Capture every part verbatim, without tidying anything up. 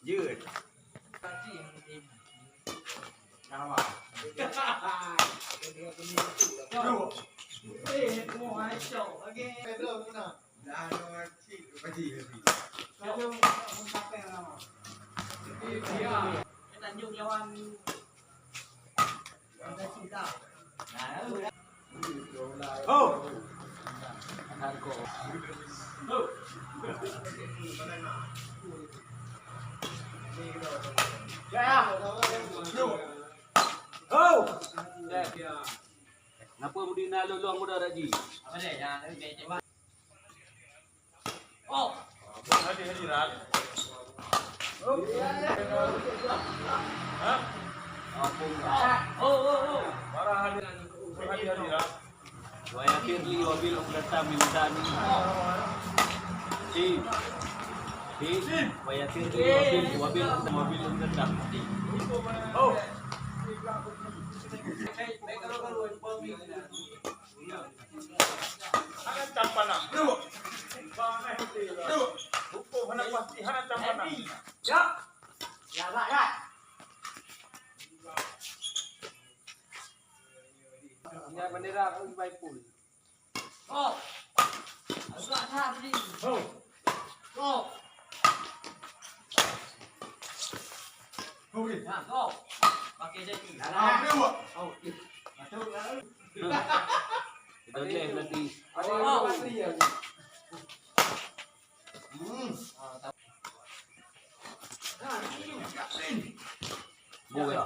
Jeuet. Napa mudi na lôn lôn muda lagi? Oh. Hadi hadirat. Hah? Oh, oh, oh. Para hadirat. Hadi hadirat. Wa yassir li wa bil uqdatam min lisani. Si. Si. Wa yassir li wa bil, wa bil, wa bil uqdatam. Oh. Hana campana. Duh. Duh. Hukum hana pasti, hana campana. Ya. Ya, ya, ya. Ya, bendera Ubaipul. Oh. Agak hati. Oh. Oh. Nah, go. Pakai jati. Alah. Oh. Masuk lah. Kita boleh nanti. Oh. Hmm. Nah, ini. Bola.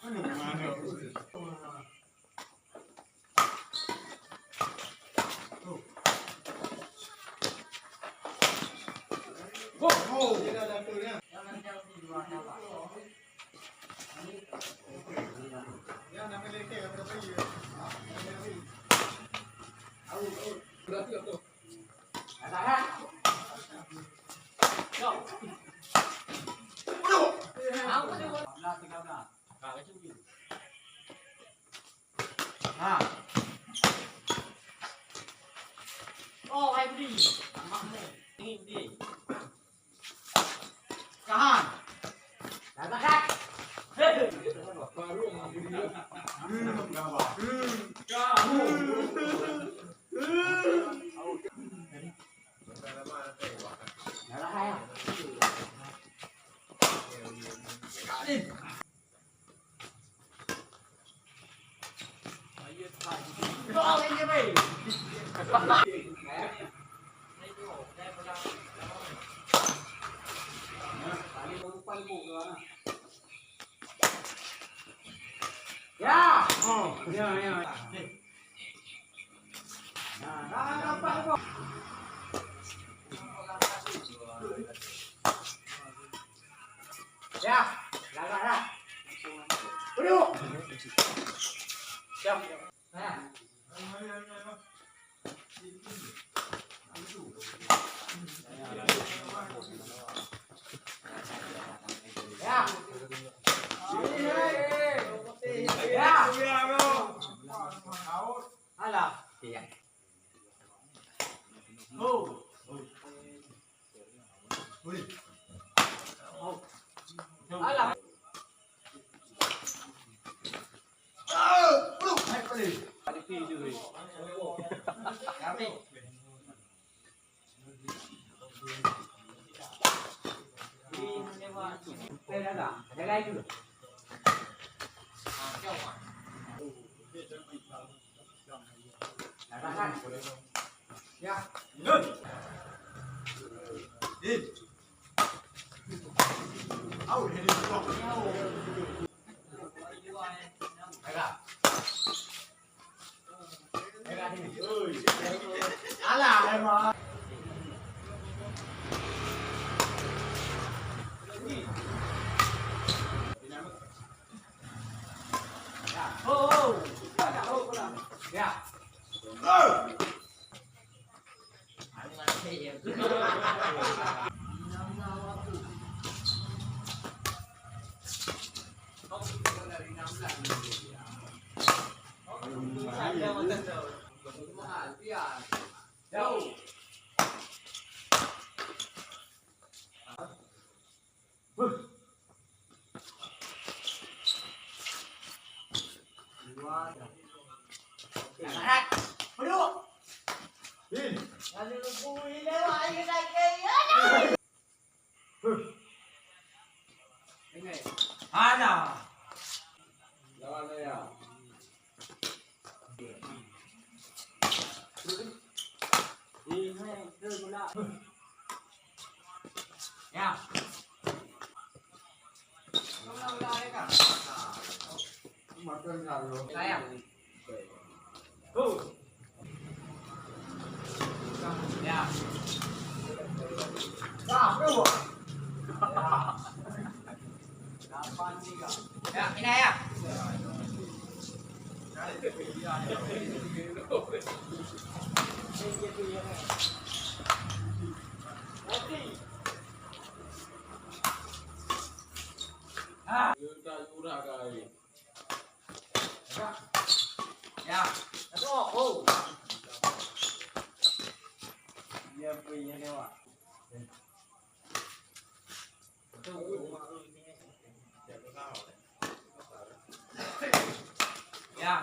Aduh, mana? Ha. Oh, hai Budi. Mak mu. Ni Budi. Kahan. Dah tak, Kak? Hei. Dah lah, hai. Ya. Oh, ya, ya. Ya, lagak dah. Duduk. Siap. Nah. Ya. Ya. Jaga itu. Ya. Alah, memang. Ya. Oh, oh. Ya. Ada. Lawan saya. Ya. Sayang. Tuh. Ya. Dah, tuh. Ya, ini ya. Ah. Ya. Aduh, oh. Dia punya lewat. Ya.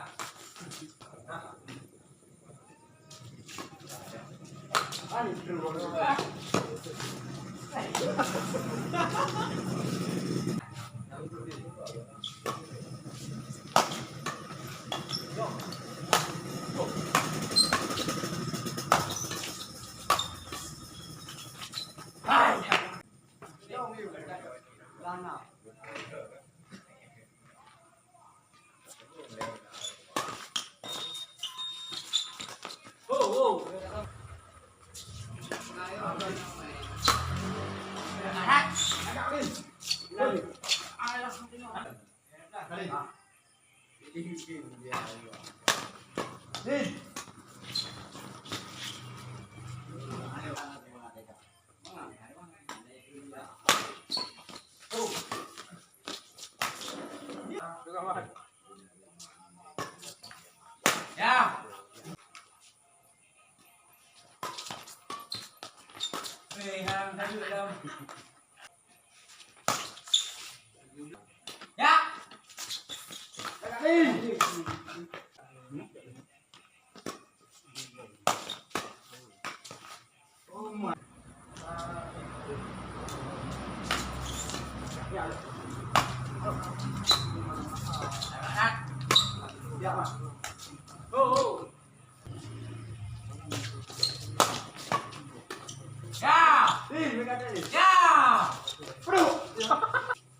Ya. Eh, hang, hang, hang. Ya. Ya. Eh, mereka ada ni. Ya. Aduh.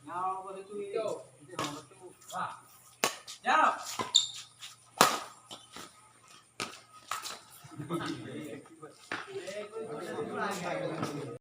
Nyawa betul itu. Itu betul. Wah. Ya.